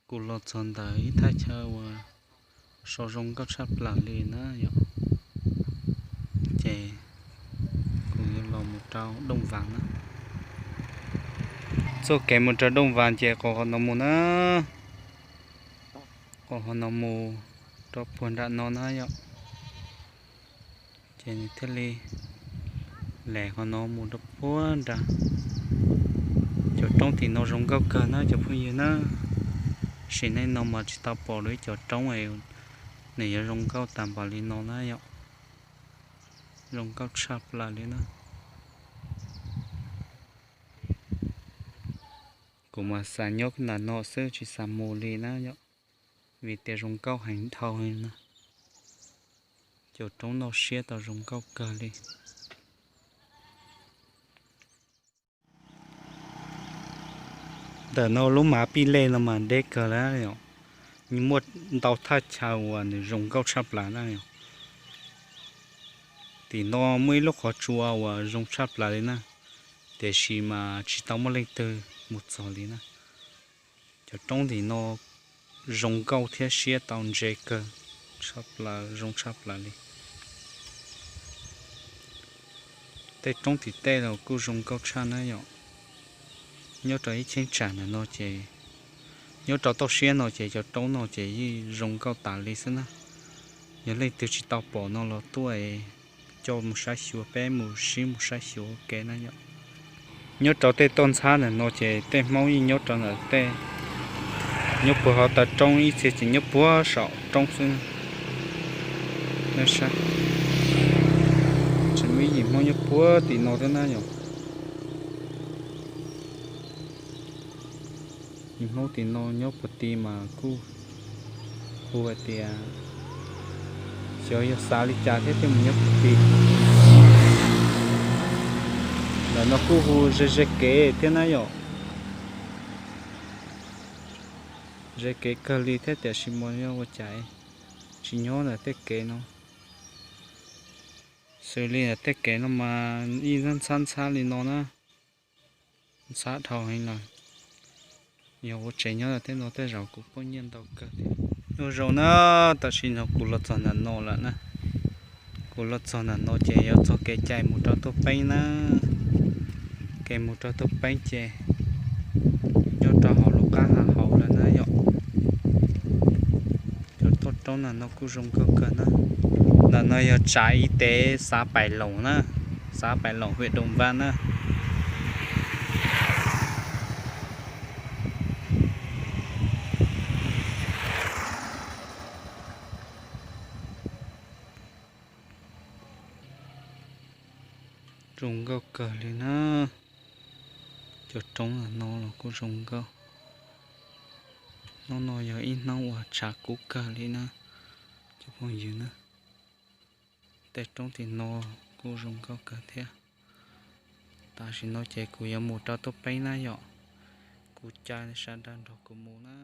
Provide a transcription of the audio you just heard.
Kuv los txog ntawm ib thaj chaw uas so zoo nkauj tshaj plaws li na yom. Ces kuv yuav los mus rau Dooj Vas na. Txoj kev mus rau Dooj Vas ces qhov no mus na, qhov no mus rau puag nram no na yom. Ces nws thiaj li lam qhov no mus rau puag nram. Cov roob tim no zoo nkauj kawg na cov phooj ywg na. Sim neej no mas tsis tau pom lawv cov roob es nws yuav zoo nkauj tas npaum li no na yom. Zoo nkauj tshaj plaws li na. Kuv mas xav nyob nram no xwb tsis xav mus li na yom, vim tias zoo nkauj heev dhau li na. Cov roob no siab tau zoo nkauj kawg li. Ntawm no lub mav pij lej no mas deb kawg li yom, muaj ntau thaj chaw uas nws zoo nkauj tshaj plaws na yom. Tim no muaj ib lub qhov tsua uas zoo tshaj plaws li na, tiam sis mas tsis tau muaj leej twg mus txog li na. Cov roob tim no zoo nkauj thiab siab tau ntse kawg, tshaj plaws zoo tshaj plaws li. Tej roob tim tej los kuj zoo nkauj tshaj na yom. Nyob rau ib cheeb tsam ntawm no ces, nyob rau toj siab no ces cov roob no ces yeej zoo nkauj tas li xwb na. Yog leej twg tsis tau pom no los tuaj es coj mus saib xyuas, peb mus sib mus saib xyuas ua ke na yom. Nyob rau tej toj ntxhab ntawm no ces tej Hmoob yeej nyob rau ntawm tej, nyob puag hauv taw roob, ib txhia ces nyob puag saum roob xwb. Tsis muaj ib yim Hmoob nyob puag tim no thiab na yom. Yim Hmoob tim no nyob puag tim mas kuj hu hais tias xyov yog xav li cas thiab thiaj mus nyob puag tim. Ntawm no kuj hu ze ze kev thiab na yom. Ze kev kawg li thiab tiam sis mas yog ua cas tsis nyob ntawm tej kev no. Xws li ntawm tej kev no mas ib ntxhab ntxhab li no na, ntxhab dhau heev lawm. Yog ua tsev nyob ntawm tej no tej zaum kuv poob nyiaj ntau kawg thiab. Ua zaum na, tam sim no kuv los txog ntawm no lawm na. Kuv los txog ntawm no ces yuav txog kev cai mus rau Tuaj Peeb na. Kev mus rau Tuaj Peeb ces nyob rau hauv lub qab hav hauv lawm na yom. Cov toj roob ntawm no kuj zoo nkauj kawg na. Ntawm no yog tsav ib tev xav Pais Loos na, xav Pais Loos hwm Doos Npas na. Zoo nkauj kawg li na. Cov roob ntawm no los kuj zoo nkauj. Hnub no yog ib hnub uas tshav kub kawg li na cov phooj ywg na. Tej roob tim no kuj zoo nkauj kawg thiab. Tam sim no ces kuv yuav mus rau Tuaj Peeb na yom. Kuv caw sawv daws nrog kuv mus na.